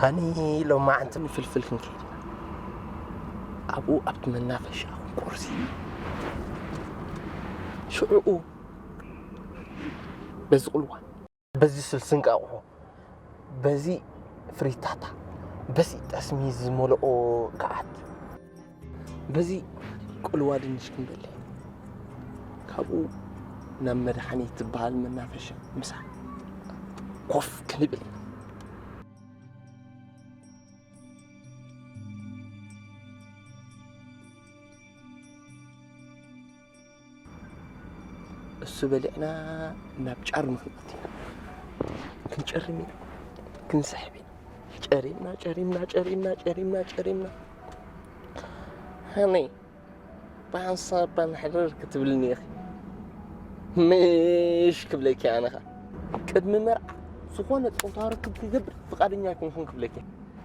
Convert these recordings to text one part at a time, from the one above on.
ሃኒ፣ ሎማዓንቲ ንፍልፍል ክንከይድ ኢና። ኣብኡ ኣብቲ መናፈሻ ክንቆርስ ኢና። ሽዕኡ በዚ ቁልዋ፣ በዚ ስልሲ እንቃቑሖ፣ በዚ ፍሪታታ፣ በዚ ጠስሚ ዝመልኦ ከዓት፣ በዚ ቁልዋ ድንሽ ክንበልዕ፣ ካብኡ ናብ መድሓኒት ትበሃል መናፈሻ ምሳሕ ኮፍ ክንብል። እሱ በሊዕና ናብ ጫር ንኽንኣቱ ኢና። ክንጨርም ኢና፣ ክንስሕብ ኢና። ጨሪምና፣ ጨሪምና፣ ጨሪምና፣ ጨሪምና፣ ጨሪምና። ሃነይ፣ ብሓንሳብ ባንሕርር ክትብልኒ ኢኺ። ምሽ ክብለኪ ኣነ ኸኣ። ቅድሚ መርዓ ዝኾነ ጾታዊ ርክብ ክገብር ፍቓደኛ ኣይኮንኩን ክብለኪ።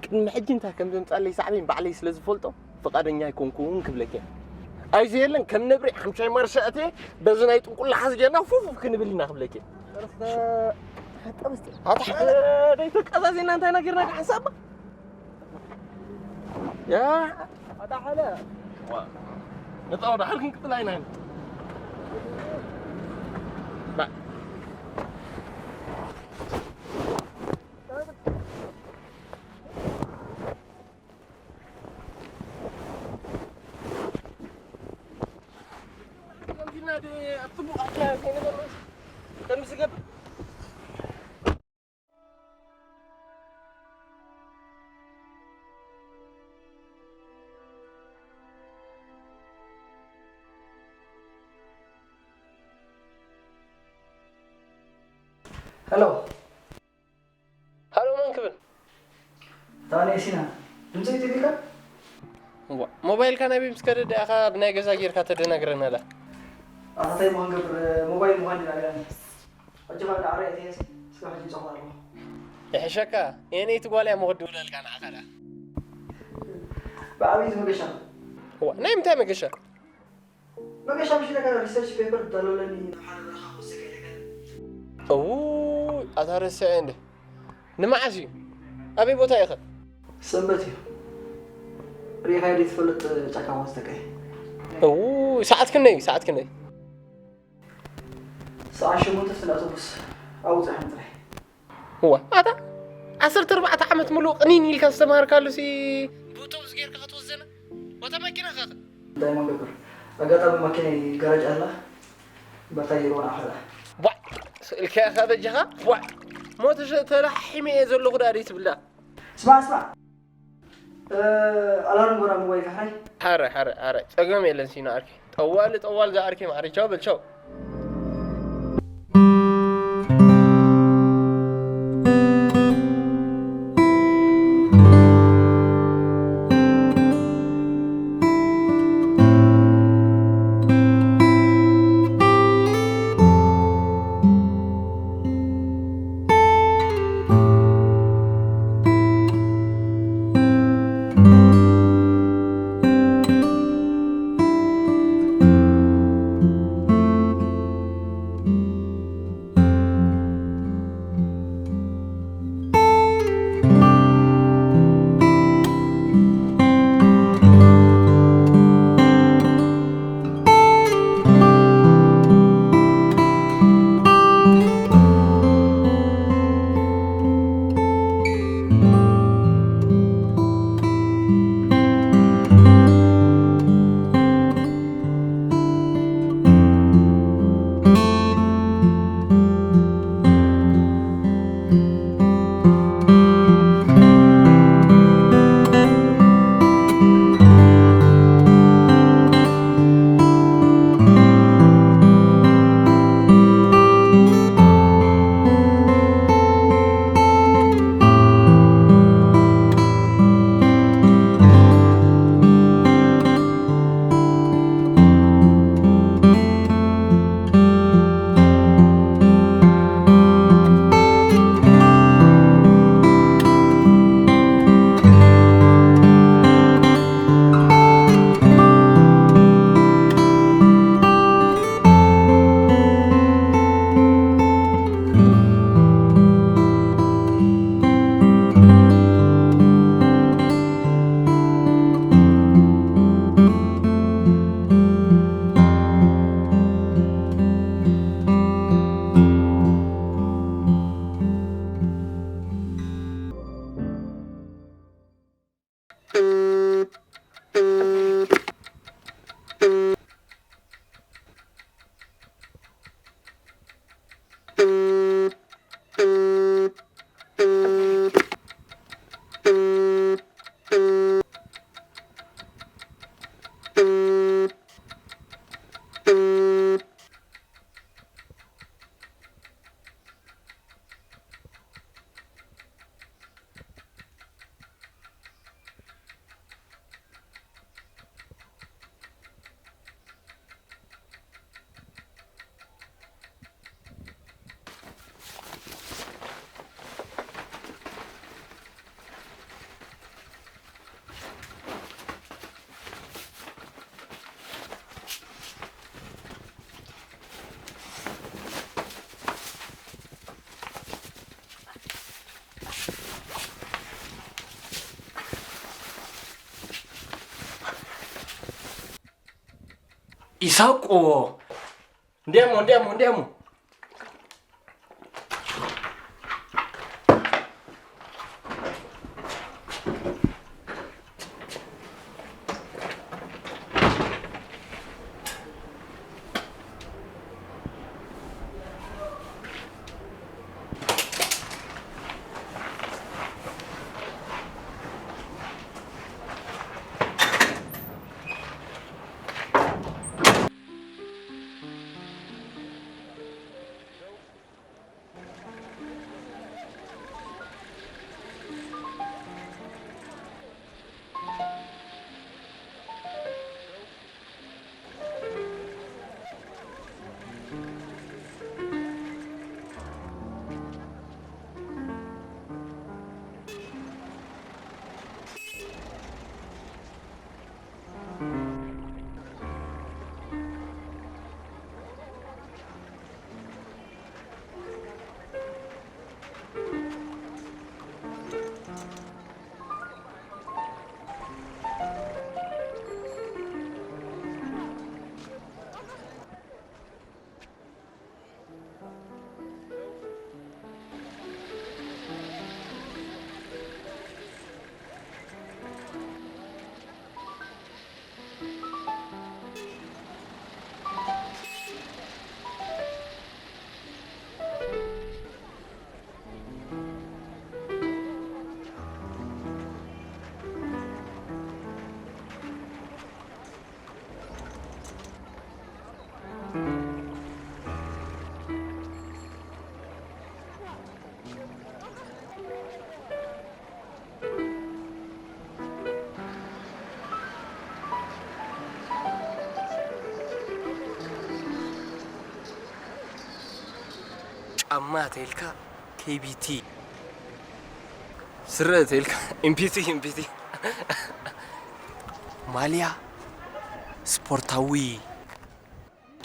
ቅድሚ ሕጂ እንታይ ከም ዘምጻለይ ሳዕቤን ባዕለይ ስለ ዝፈልጦ፣ ፍቓደኛ ኣይኮንኩን ክብለኪ። ኣይዘየለን ከም ነብሪ ሓምሻይ ማርሻ እትየ በዚ ናይ ጥንቁላ ሓዝጌና ፉፍ ክንብል ኢና ክብለኪ። ኣታ ሓደ ደይተቀዛዚና እንታይ ነጊርና ሓንሳብ ያ ኣታ ሓደ ነጣ ወደ ሓልክን ቅጥላይ ናይ ሄሎ። ሃሎ፣ መን ክብል? ዳንኤል ሲና፣ ድምፀይ ጠፊእካ? እዋ፣ ሞባይልካ ናይ ቤት ምስ ከደ ደኣኻ ብናይ ገዛ ጌርካ ተደናግረና ኣላ። ኣታ እንታይ እሞ ክንገብር፣ ሞባይል ምዃን ድናግረኒ። ሕጂ ኸኣ ዳዕረ እየ፣ እስከ ሕጂ ይጸኽር ኣለኹ። ይሕሸካ፣ የነይቲ ጓል እያ እሞ ክድውለልካ ንዓኻ ደኣ። ብዓብዪ መገሻ። እዋ፣ ናይ ምንታይ መገሻ? መገሻ ምሽ ኢለካ ሪሰርች ፔፐር ተዳለወለኒ ናብ ሓደ በረኻ ክወስደካ ኢለካ። እውይ፣ ኣታ ረስዐ እንደ። ንመዓስ እዩ? ኣበይ ቦታ ኢኸ? ሰንበት እዩ። ሪኢኻዮ ዘይትፈልጥ ጫካ ክወስደካ እየ። እውይ፣ ሰዓት ክንደይ እዩ? ሰዓት ክንደይ? ሰዓት ሸሞንተ ኣብቲ ኣውቶቡስ ኣብኡ ጽንሓኒ ጥራይ። እዋ፣ ኣታ ዓሰርተ ኣርባዕተ ዓመት ምሉእ ቅኒን ኢልካ ዝተማሃርካሉሲ ብኣውቶቡስ ጌርካ ክትወስደና? ዋታ መኪና ኸ? እንታይ እሞ ንገብር? ኣጋጣሚ ማኪነይ ጋራጅ ኣላ። በታ ይሮን ኣኸላ። ቧዕ! ስእልካ ኢኻ በጃኻ? ቧዕ! ሞተ ተላሒመ እየ ዘለኹ ደኣ ደይትብላ? ስማዕ፣ ስማዕ። እ፣ ኣላርም ጎራ ሞባይል ካሕራይ። ሓረ፣ ሓረ፣ ሓረ። ጸገም የለን ሲና ኣርኪ። ጠዋሊ፣ ጠዋል ዝኣርኪ ማዕሪ። ቻው በል፣ ቻው። ዳቆ። እንዲያሞ፣ እንዲያሞ፣ እንዲያሞ። ጫማ ተይልካ ኬቢቲ፣ ስረ ተይልካ ኤምፒቲ፣ ኤምፒቲ፣ ማልያ ስፖርታዊ፣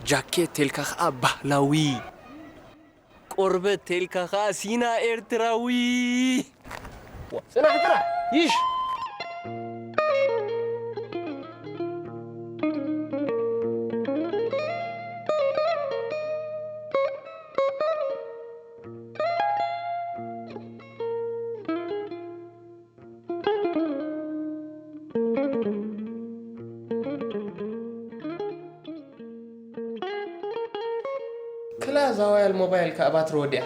ጃኬት ተይልካ ከዓ ባህላዊ፣ ቆርበት ተይልካ ከዓ ሲና ኤርትራዊ። ዋ፣ ጽናሕ ጥራሕ፣ ይሽ። ክላ እዛ ዋያል ሞባይል ከኣ ባትሪ ወዲኣ።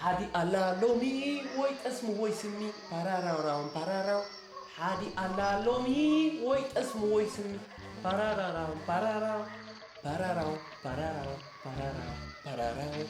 ሓዲ ኣላ ሎሚ ወይ ጠስሚ ወይ ስሚ ፓራራራም ፓራራም ሓዲ ኣላ ሎሚ ወይ ጠስሚ ወይ ስሚ ፓራራራም ፓራራም ፓራራም ፓራራም ፓራራም ፓራራም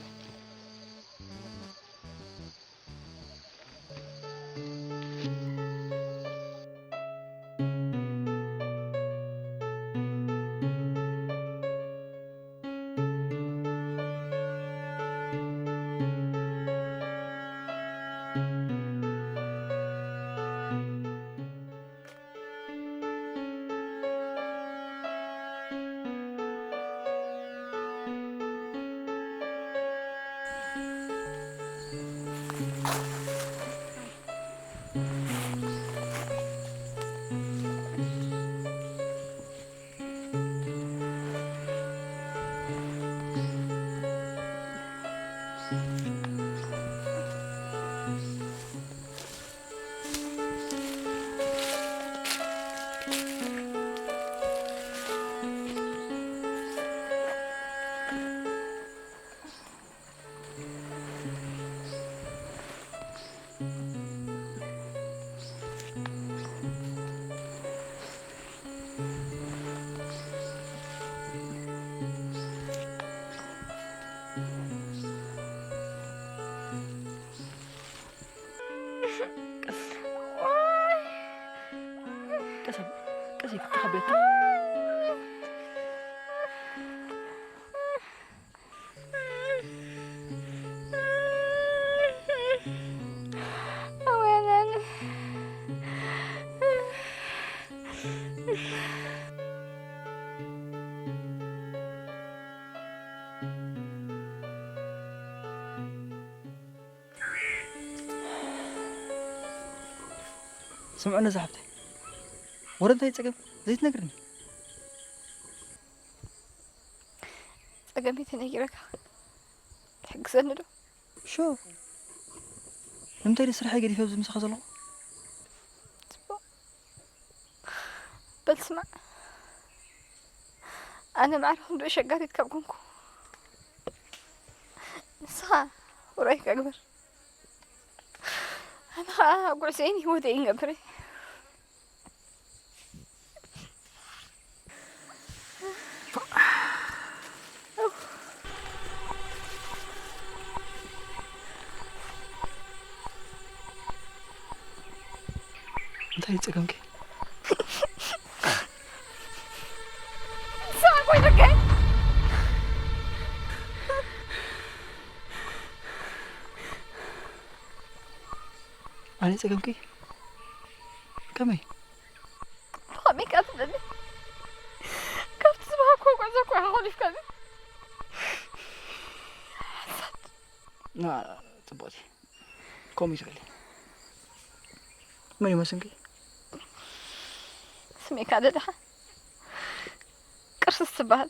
ቀስ ቀስ ቀስ ተኸቤት ስምዑ ነዛ ሓብተይ፣ ወረ እንታይ ጸገም ዘይትነግርኒ? ጸገመይ ተነጊረካ ትሕግዘኒ ዶ? ሹር። ንምንታይ ድዩ ስርሐይ ገዲፈ ኣብዚ ምሳኻ ዘለኹ? ጽቡቕ። በል ስማዕ፣ ኣነ ማዕረ ክንድኡ ሸጋሪት ካብ ኮንኩ፣ ንስኻ ውራይካ ግበር። ኣነ ኸኣ ጉዕዘይን ህይወተይን ገብር እየ። እንታይ እዩ ጸገምኪ? ንስኻ ኮይኑከ? ኣነ ጸገምኪ? ከመይ? ብኸመይ ከ ትብለኒ? ካብቲ ዝብሃግኩ ጉዕዞ እኮ ኢኻ ኮሊፍካኒ። ሓሳድ። ና፣ ጽቡቕቲ። ከምኡ እዩ ትብሊ። መን ይመስልኪ? ስሜካ ደድሓ ቅርስስ ትበሃል።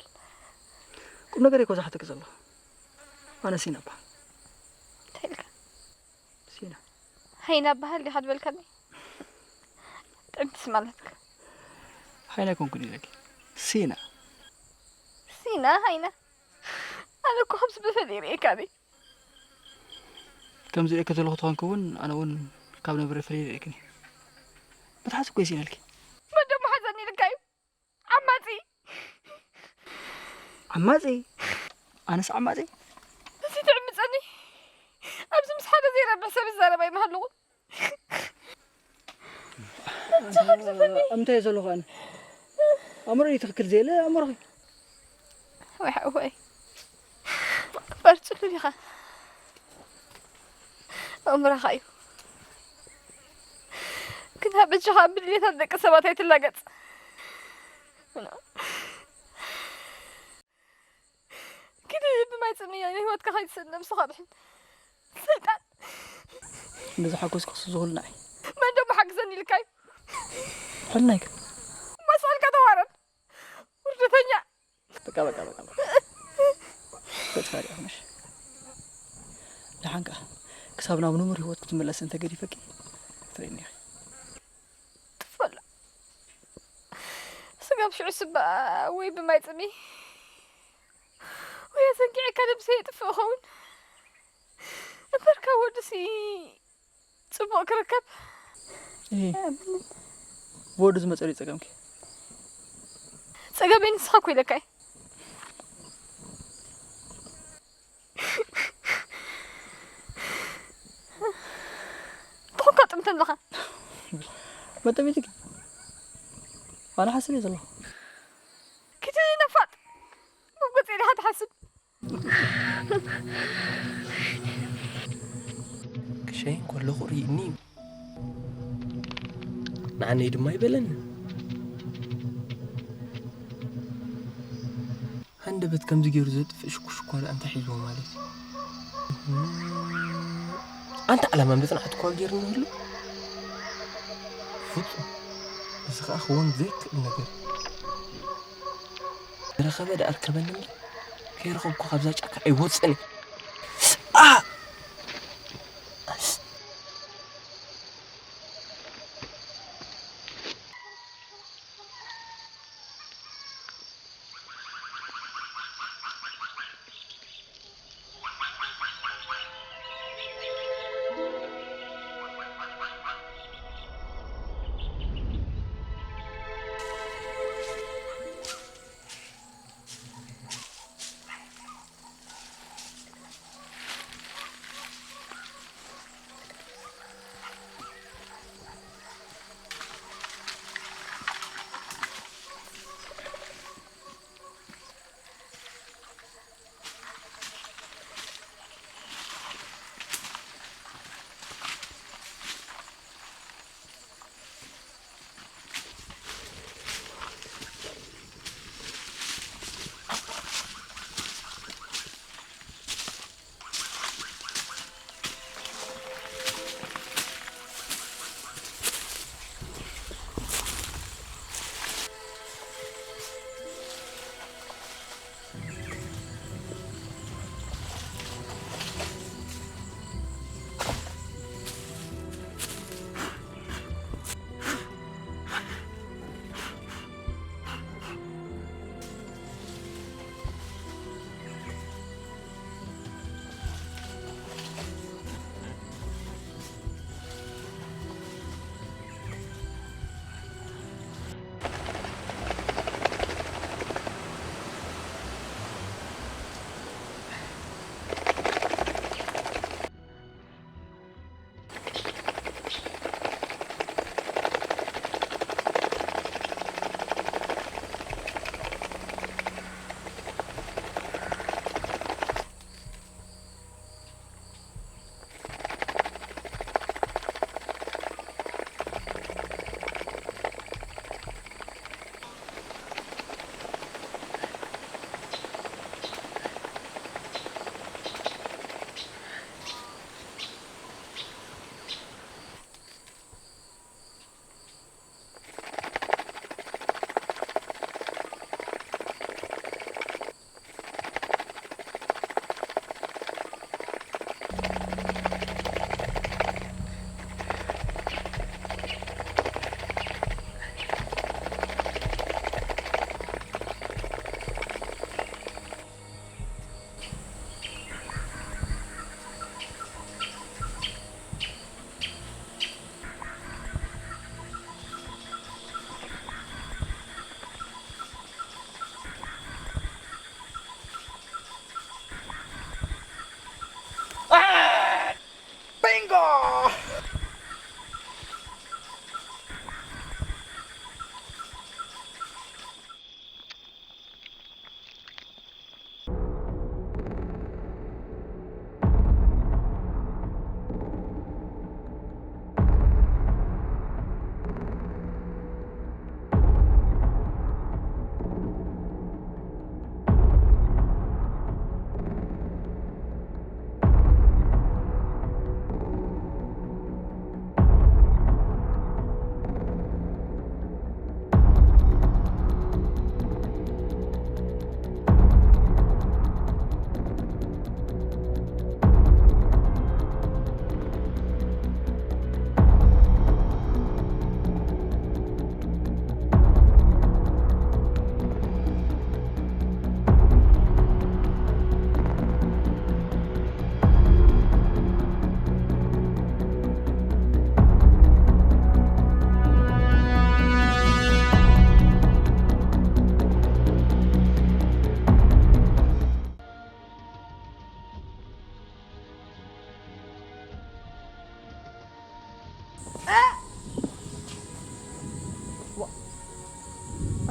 ቁም ነገር እኮ ዝሓተኪ ዘለኹ። ኣነ ሲና እበሃል። እንታይ ኢልካ? ሲና። ሃይና እበሃል ዲኻ ዝበልካኒ? ጥዕምቲ ስም ኣላትካ። ሃይና ኣይኮንኩን ኢለኪ። ሲና። ሲና፣ ሃይና። ኣነ እኮ ከምዚ ብፈልየ ርእየካ እየ። ከምዚ ርእየኪ ዘለኹ ተኾንኪ እውን፣ ኣነ እውን ካብ ነብሪ ፈልየ ርእየክኒ። መትሓዚ እኮ እዩ ሲነልኪ። መን ደሞ ሓዘኒ ኢልካ እዩ? ዓማጺ። ዓማጺ? ኣነስ ዓማጺ? እዚ ትዕምጸኒ። ኣብዚ ምስ ሓደ ዘይረብሕ ሰብ ይዛረብ ኣይምሃለኹን። እንታይ ዘለኹ ኣነ? ኣእምሮ እዩ ትኽክል ዘየለ ኣእምሮኺ። ወይ ሓወይ። በርጽሉ ዲኻ? ኣእምሮኻ እዩ። ግና በጃኻ ብድሌታት ደቂ ሰባት ኣይትላገጽ። ኪዲ ብማይ ጽምያ ንህይወትካ ከይትስእን ነብስኻ ድሕን። ሰይጣን። ነዚ ሓጎስ ክሱ ዝኹልና እዩ። መን ደሞ ሓግዘኒ ኢልካ እዩ? ሕልናይ ግን። መስቀልካ ተዋረድ። ውርደተኛ። በቃ፣ በቃ፣ በቃ፣ በቃ። ገጽ ፈሪቕ ነሽ። ደሓን ከኣ ክሳብ ናብ ንቡር ህይወት ክትምለስ እንተ ገዲፈኪ ክትርእይኒ ኢኺ። ጥፈላ። ስጋብ ሽዑ ስባ ወይ ብማይ ጽሚ ወይ ኣሰንኪዕካ ነብሰይ የጥፍእ እኸውን። እምበርካ ወድሲ ጽቡቕ ክርከብ። እሂ፣ ብወዱ ዝመጸ ድዩ ጸገምኪ? ጸገመይ ንስኻ እኮ ኢለካ እየ። ትኾንካ ጥምት ኣለኻ። መጠሚትኪ? ዋላ ሓስብ እየ ዘለኹ። ኪቲ ነፋጥ። መጎፂ ኢኻ ትሓስብ። ክሸይን ከለኹ ርኢኒ እዩ። ንዓነይ ድማ ይበለኒ። ሃንደበት ከምዚ ገይሩ ዘጥፍእ ሽኩሽኳ ደኣ እንታይ ሒዝዎ ማለት እዩ? ኣንታ ዓላማ መጽናዕቲ እኳ ገይሩ ንህሉ ፍጹም እዚ ኸኣ ክወን ዘይክእል ነገር እዩ። ዝረኸበ ደኣ ርከበኒ እምበር ከይረኸብኩ ካብዛ ጫካ ኣይወፅን እየ። ኣ!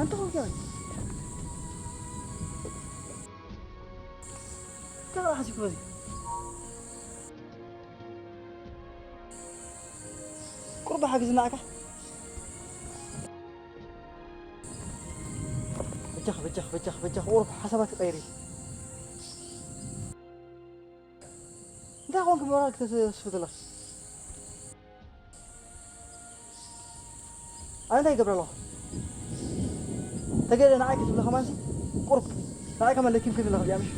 ኣንተ ኸው ገበል። እንታይ ደኣ ሓሲብኩ በዚ? ቁሩብ ሓግዝና ኣካ። በጃኽ፣ በጃኽ፣ በጃኽ፣ በጃኽ፣ ቁሩብ ሓሳባት ክቐይር እዩ። እንታይ ኾንክ ሞራል ክተስፍ ዘለኻ? ኣነ እንታይ ይገብር ኣለኹ? ተገደ ንዓይ ክትብለ ከማንሲ ቁሩብ ንዓይ ከማን ለኪምክኒ ኣለኻ እዚኣ ምሽ?